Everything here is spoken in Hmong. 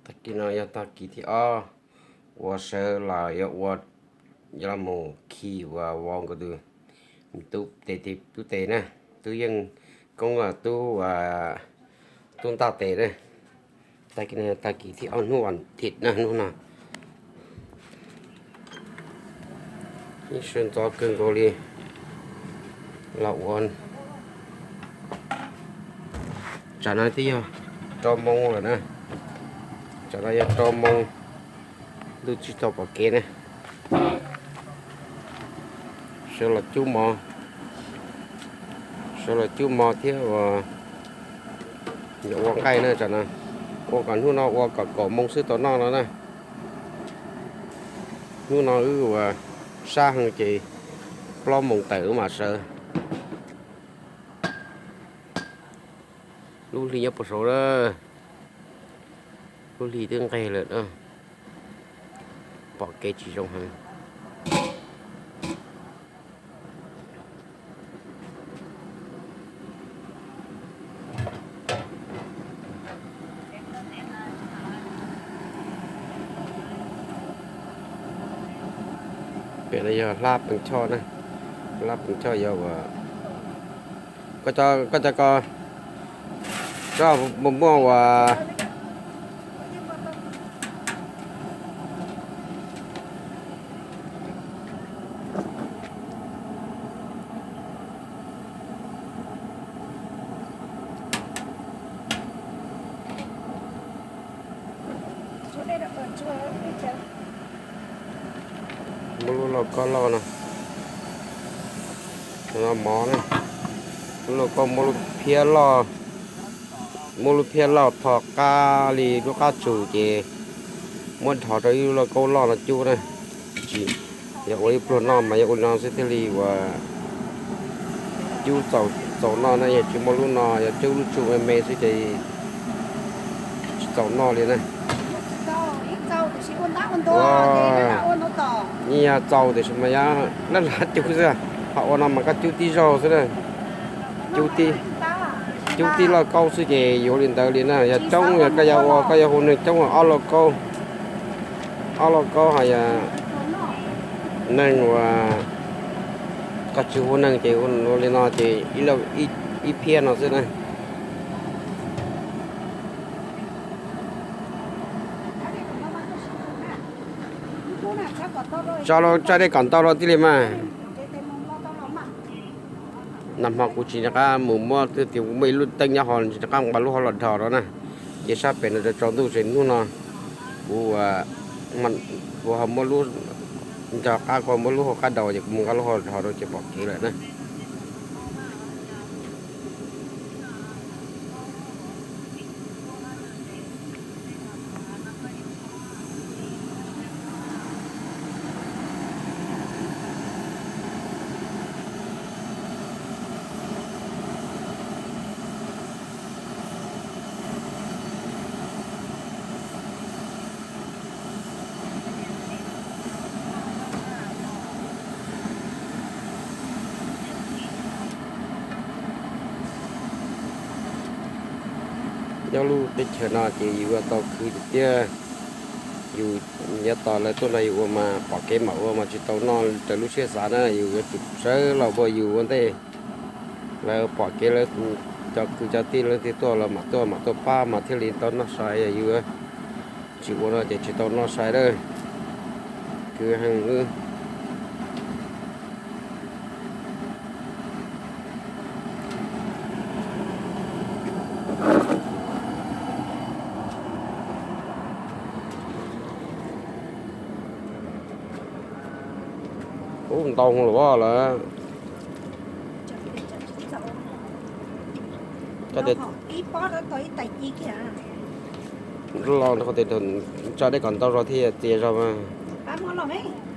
Tag kis no yog tag kis thib ob uas sawv los yuav ua, yuav los mus khi uas vau nkawd tus tub tes, tub tes na, tub yeej koob, tub, tub ntaj tes na. Tag kis no yog tag kis thib ob hnub vas thiv na, hnub no yeej sawv ntxov kawg nkaus li los ua. Tsam no twb yog rau moo lawm na, tsam no yog rau moo, ntuj tsis tau pom kev na. Sawv los cub mov, sawv los cub mov thiab ua, ua nqaij na tsam no. Ua kom hnub no ua kom kaum moo xwb tau noj no na. Hnub no wb ua sab heev ces plaub moos tawm wb mam sawv. Lub hli nyob puag saud lawm, lub hli twb nqeg lawm, pom kev tsis zoo heev. Pem no yog hlab pees choj na, hlab pees choj yog ua, koj cov ko, koj muaj muaj ua Muab lub lauj kaub loj no, no mov na, lub lauj kaub muab lub phiab loj, muab lub phiab loj tho qab li lub qab tsug ces muab dhos rau ib lub lauj kaub loj no cub na. Tsis yog ua ib pluag noj mas yog ua li no xwb thiaj li ua cub txaus noj na. Yog tsis muaj lub no, yog cub lub tsug me me xwb ces tsis txaus noj li na. Yeej yog txaus tiam sis mas yog laj laj cub xwb, ho ua no mas koj cub tib zaug xwb na. Cub tib lauj kaub xwb ces yuav li ntawd li na. Yog coob yog koj yuav ua, koj yuav hu neeg coob ob lauj kaub, ob lauj kaub ho yog neeg uas koj tsis hu neeg ces ua li no ces ib phiab no xwb na. Tso dej kom ntau rau tij li mas. Nag hmo kuv tsis nco qab mus muab, twb tias muaj ib lub teeb nyob ho tsis nco qab nqa lub hauv los dhos rau na. Ces sab pem no rau tsaus ntuj ces hnub no kuv, kuv ho muab lub, nco qab kuv muab lub hauv qab daus ces kuv mus nqa lub hauv dhos rau ces pom kev lawm na. Nyob lub teb chaws no ces yus yuav tau khwv tiag tiag. Yus nyob tos lawv tuaj nrog yus ua mas pom kev mam ua mas tsis tau noj raws lub siab xav na. Yus yuav tsum sawv los ua yus ua ntej, lawv pom kev lawv cov kwv cov tij leej twg tuaj los mam tuaj, mam tuaj pab mas thiaj li tau noj sai. Yus tsis ua no ces tsis tau noj sai lawm. Kwv heev wb. Ub, ntau lawm lawm. Los tso dej kom ntau zog thiaj txias zog mas.